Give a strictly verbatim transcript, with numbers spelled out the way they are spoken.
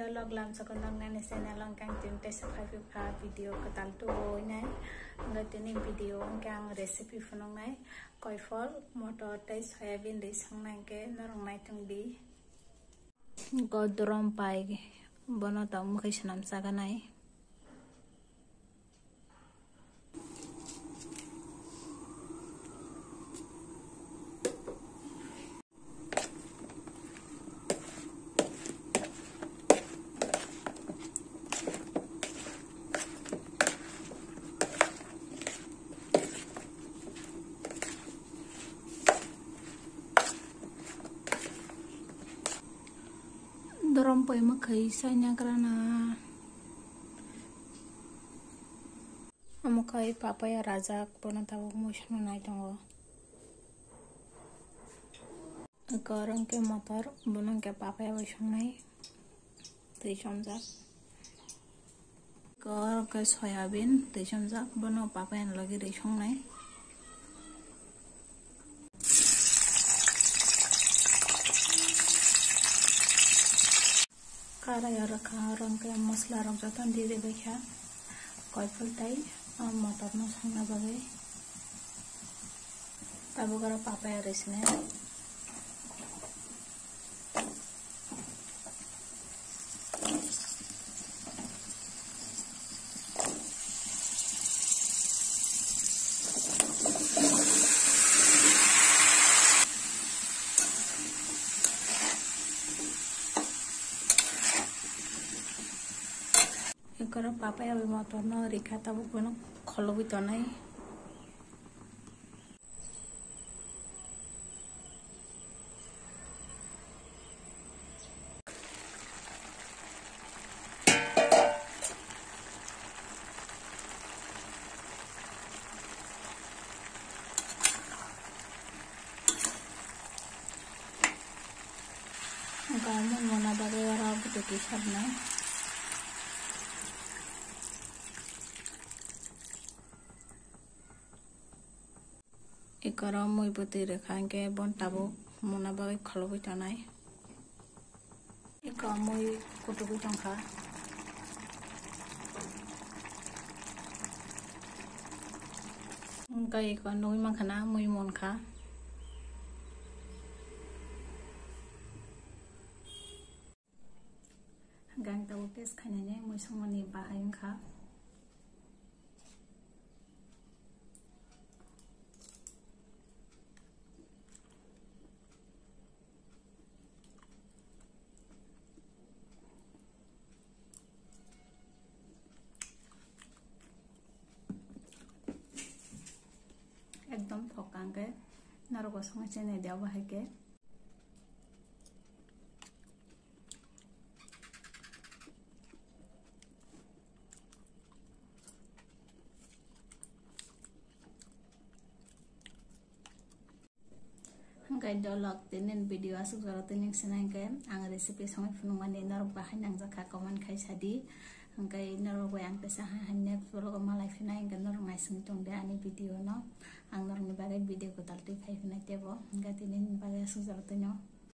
Log lam sokon nang nani channel ang kang tin tei saphai phi pha video kwtal tubo nai. Hingke tini video ang kang recipe phunuk nai. Koifol, motor tei soyabin ri song nai ke norong nai tung di. Go drum pai bono tong mukhe swnam chaganai. Dorom poi mwkhwi saina grana. Omo khai papaya rajak, bono tabuk mui swnamnai tongo. Eko oro hwnkhe motor, bono hwnkhe papaya bai songnai, twi chomjak. Eko oro hwnkhe soyabin, twi chomjak, bono papaya ni logi ri songnai. Karai oro kha, oro hwnkhe masla rok joto di ri bai kha, koifol tei, ah, motor no songna bagwi. Tabuk oro papaya ri sinai. Ekoro papaya bai motor no rikha, tabuk bono kholobwi tonai. Hwnkhe omo mona bagwi oro bwtwi kisa rwnai. Ekoro mui bwtwi rwkha, hwnkhe bono tabuk mona bagwi kholobwi tonai. Eko mui kutugwi tongkha. Hwnkhe eko nugwi mankha na mui monkha. Hwnkhe ang tabuk test khainani mui songmani bahai wngkha. Ekdom thok kha, hwnkhe norok bo songwi chenai di abo hai khe. Hwnkhe dolok tini video aswk jora tini sinai hwnkhe ang recipe songwi phunukmani norok bahai nangjak kha comment khai sadi. Hwnkhe norok bai ang teisa ha hai next vlog o malai phinai hwnkhe norok naisingwi tongdi ani video no. Ang norokni bagwi video kwtal twi phai phinai teibo. Hwnkhe tini bagwi aswk jora tini.